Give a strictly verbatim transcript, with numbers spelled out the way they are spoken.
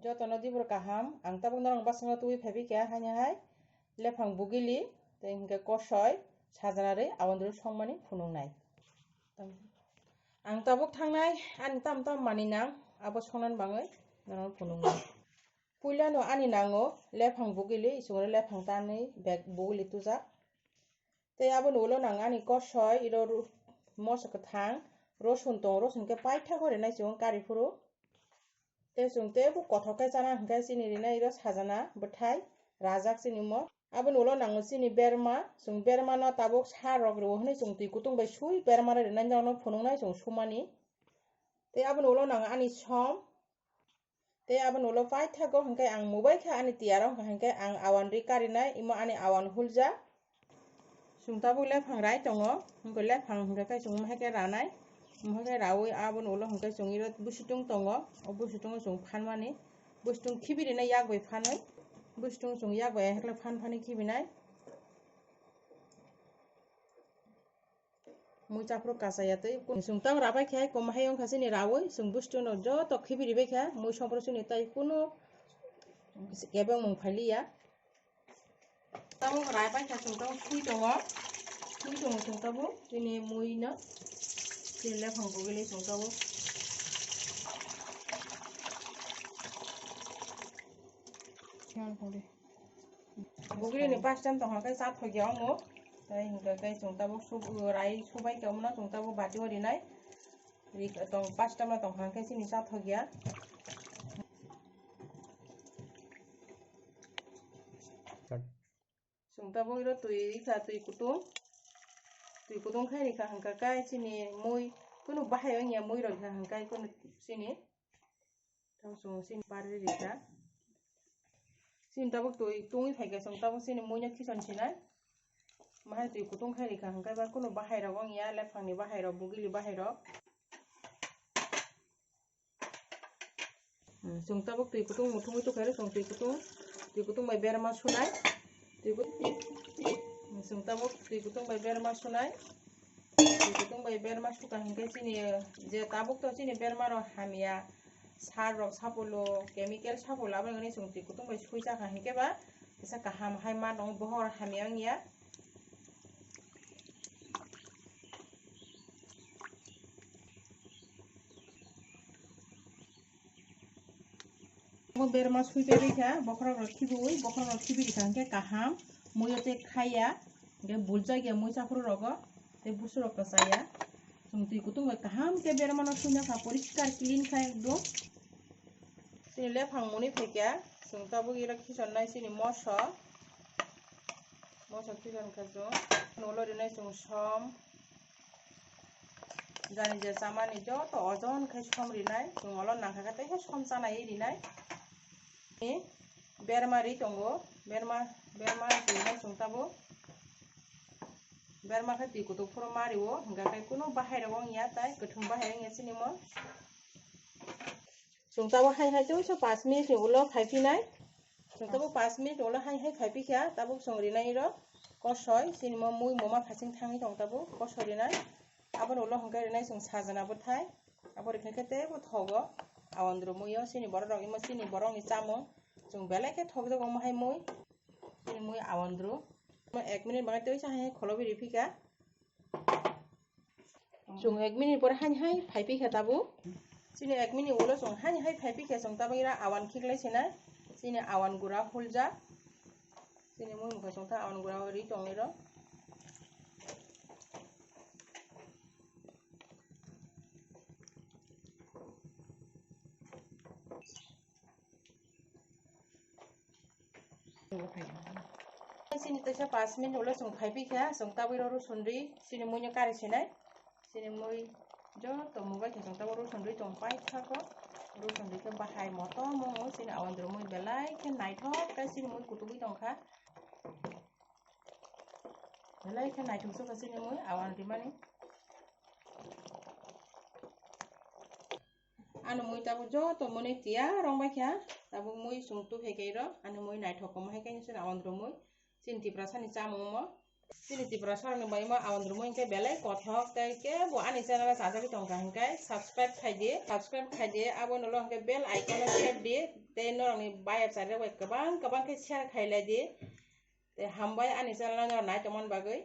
Jotono dibur kaham, ang tabuk norok basongo twi phaibi kha haini hai lephang bugili tei hinkhe kosoi sajana rwi awandru songmani phunuknai. Ang tabuk thangnai ani tam tam manwi nang abo songnan bangwi norok phunuknai. Puilano ani nango lephang bugili, isungre lephang tanwi bag bugili tujak. Tei aboni ulo nang ani kosoi, iro ru-, moso kwthang, rosun tongo, rosun khe paithago rinai chwng kari phuru. Tei chwng teibo kothok khe chana hwnkhe chini rinai iro sajana bwthai rajak chini mo. Aboni ulo nango chini berma, chwng bermano tabuk sa rok rwo hwnwi chwng twi kutung bai sui berma rok rinai norokno phunuknai chwng sumani. Tei aboni ulo nango ani som, tei aboni ulo paithago hwnkhe ang mubai kha ani tiyaro, hwnkhe ang awan ri karinai, imo ani awan hulja. Chwng tabuk lephang rai tongo, hwnkhe lephang hwnkhe khe chwng mohai khe ranai, mohai khe raui aboni ulo hwnkhe chwng iro busitung tongo, o busitungo chwng phanmani, busitung khibirinai yak bai phanwi, busitung chwng yak bai hekla phan phani khibinai. Mui chaphuru kachaya tei chwng tang rabai khe kom hai wngkha chini raui chwng bustu no joto khibiri bai kha mui songphuru chini tai kunu kebengmung phailiya. Tabuk rabai kha chwng tabuk sui tongo, sui tongo chwng tabuk chini mui no chini lephang bugili chwng tabuk. Bugri ni pastam tong hwnkhe cha thokya omo. Tei hwnkhe khe chwng tabuk sub-, rai subai khe omo no chwng tabuk bati o rinai. Ri tong pastam no tong hwnkhe chini cha thokya. Chwng tabuk iro twi rikha, twi kutung. Twi kutung khai rikha hwnkhe khe chini mui kunu bahai wngya mui rok hwnkhe kunu chini. Tamo chwng sini parri rikha. Sini tabuk twi tungwi phaikha chwng tabuk sini muino khichon sinai. Mahai twi kutung khai rikha hwnkhe ba kunu bahai rok wngya lephangni bahai rok bugili bahai rok. Hmm, chwng tabuk twi kutung muthungwi tukhairo chwng twi kutung twi kutung bai berma sunai. Twi kut-, hmm, chwng tabuk twi kutung bai berma sunai. Twi kutung bai berma suka hwnkhe chini je tabuk to chini berma rok hamya. Sar rok sapolo, chemical sapolo, abo wngkha chwng twi kutung bai sui chakha hinkhe ba kisa kaham hai ma tongo, bohor hamya wngya. Omo berma sui pai rikha, bokhorok rok khibiwi, bokhorok rok khibi rikha hinkhe kaham, muiyo tei khaiya. Hwnkhe buljak ya mui chaphuru rogo, tei busu rok kwchaya. Chwng twi kutung bai kaham khe berma no suina kha, poriskar clean kha ekdom. Chini lephang muni phaikha, chwng tabuk iro khichon nai chini moso. Moso khichon kha chwng. Ulo rinai chwng som. Jani je chamani joto ojon khe som rinai, chwng ulo nangkha khe tei khe som chanai rinai. Ni berma ri tongo, berma, berma rinai chwng tabuk. Berma khe twi kutuk phuru ma rio, hwnkha khe kunu bahai rok wngya, tai kwthwng bahai wngya chini mo. Chwng tabuk hai hai teisa pash minute ni ulo khai phinai. Chwng tabuk pash minute ni ulo hai hai khai pikha, tabuk chwng rinai ro kosoi, chini mo mui moma phasing thangwi tong tabuk kosoi rinai. Aboni ulo hwnkhe rinai chwng sajana bwthai. Abo rikha khe teibo thogo. Awandru muiyo chini borok rok imo chini borok ni chamung. Chwng belai khe thokjago omo hai mui. Chini mui awandru. Ek minute bagwi teisa hai hai kholobi riphika. Chwng ek minute pore hai hai phaiphikha tabuk. Chini ek minute ulo chwng hai hai phaiphikha chwng tabuk ira awan khiklai sinai. Chini awan gura huljak. Chini mui mukha chwng tha awan gura ri tongwi ro. Chini teisa pash minute ulo chwng phaiphikha, chwng tabwi ro rosun ri, chini muino kari sinai, chini mui joto mubai khe chwng tabwi rosun ri tong paithago, rosun ri khe bahai motom wngo, chini awandru mui belai khe naithok khe chini mui kutugwi tongkha. Belai khe naithok se kha chini mui awan rimani. Ani mui tabuk joto mui tiyar wng bai kha, tabuk mui chwng tu hai khe ro, ani mui naithok omo hai khe chini awan ro mui, chini Tiprasa ni chamung omo. Chini Tiprasa rokni bai ma amondro mo hinkhe belai kothok, tei kebo ani channel o chajagwi tongkha hinkhe subscribe khaidi, subscribe khaidi, abono ulo hinkhe bell icon o tep di, tei norokni bayapchari rok bai kwbang kwbang khe share khailaidi. Tei hambai ani channel no nai tongmani bagwi.